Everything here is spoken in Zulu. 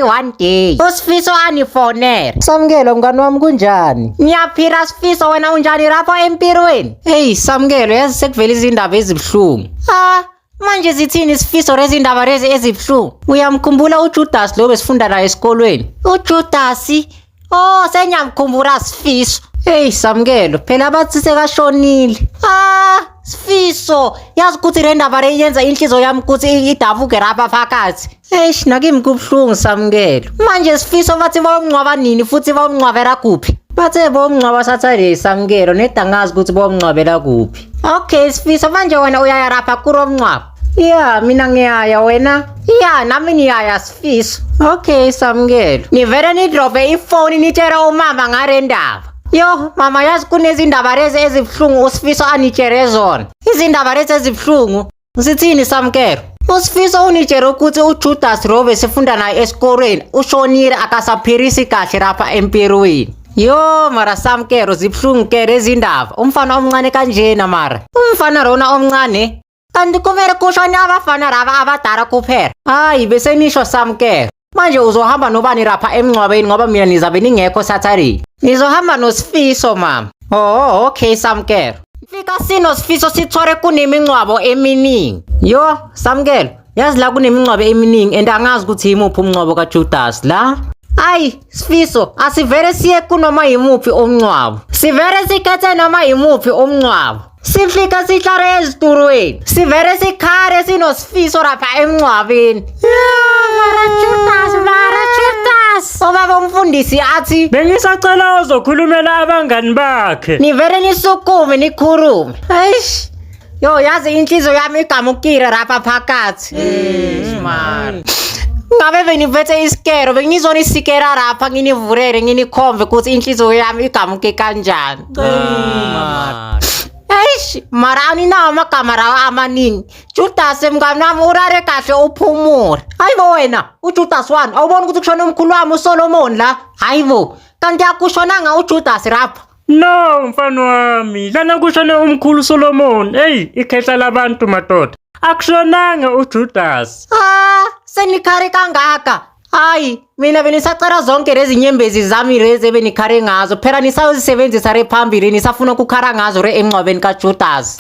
day one day uSifiso anifonele. Samukelo mngani wami kunjani? Ngiyaphila Sifiso, wena unjani lapho empilweni? Hey Samukelo, yazi sekuvela izindaba ezibuhlungu. Ah, manje zithini Sifiso lezi ndaba lezi ezibuhlungu? Uyamkhumbula uJudas lo besifunda naye esikolweni? UJudas? Oh, senyamkhumbula Sifiso. Hey Samukelo, phela bathi sekashonile. Ah, Sifiso, yazi ukuthi le ndaba le yenza inhliziyo yami ukuthi idabuke lapha phakathi. Eish, nakimi kubuhlungu Samukelo. Manje Sifiso bathi bayomngcwaba nini futhi bayomngcwabela kuphi? Bathe bomngcwaba Saturday Samukelo, neda ngazi ukuthi bomngcwabela kuphi. Okay Sifiso, manje wena uyaya lapha kulo mngcwabo? Ya, mina ngiyaya wena. Ya, nami ngiyaya Sifiso. Okay Samukelo. Nivele nidrobhe ifoni nitshele umama ngale ndaba. Yo, mama yazi kunezindaba lezi ezibuhlungu uSifiso anitshele zona. Izindaba lezi ezibuhlungu. Sithini Samukelo? USifiso unitshele ukuthi uJudas Robe sifunda naye esikolweni ushonile akasaphilisi kahle lapha empilweni. Yo, mara Samukelo zibuhlungu ke lezi ndaba. Umfana omncane kanjena mara. Umfana lona omncane. Kanti kumele kushone abafana laba abadala kuphela. Hayi bese nisho Samukelo. Manje uzohamba nobani lapha emngcwabeni ngoba mina nizabe ningekho Saturday? Ngizohamba noSifiso mama. Oh, okay Samukelo. Fika sinoSifiso sithole kunemingcwabo eminingi. Yo, Samukelo, yazi la kunemingcwabo eminingi and angazi ukuthi yimuphi umngcwabo kaJudas la. Ayi, Sifiso, asivele siye kunoma yimuphi umngcwabo. Sivele sikhethe noma yimuphi umngcwabo. Sifika sihlale ezitulweni. Sivele sikhale sinoSifiso lapha emngcwabeni. Mara Judas, mara Judas. Ubaba umfundisi athi Bengisacela ozokhulumela abangani bakhe. nivele nisukume nikhulume. Eish. Yo, yazi inhliziyo yami igamukile lapha phakathi. Mara. Ngabe beniphethe isikero, bengizonisikela lapha nginivulele nginikhombe ukuthi inhliziyo yami igamuke kanjani. Eish, mara aninawo amagama lawa amaningi. Judas mngani wami urare kahle uphumule. Hayibo wena, uJudas wani? Awuboni ukuthi kushona umkhulu wami uSolomon la? Hayibo, kanti akushonanga uJudas lapha. No, mfana wami, lana kushone umkhulu Solomon. Hey, ikhehla labantu madoda. Akushonanga uJudas. Ah, senikhare kangaka. Hayi, mina benisacela zonke lezi nyembezi zami lezi ebenikhare ngazo. Phela nisayozisebenzisa re phambili, nisafuna ukukhala ngazo re emngcwabeni kaJudas.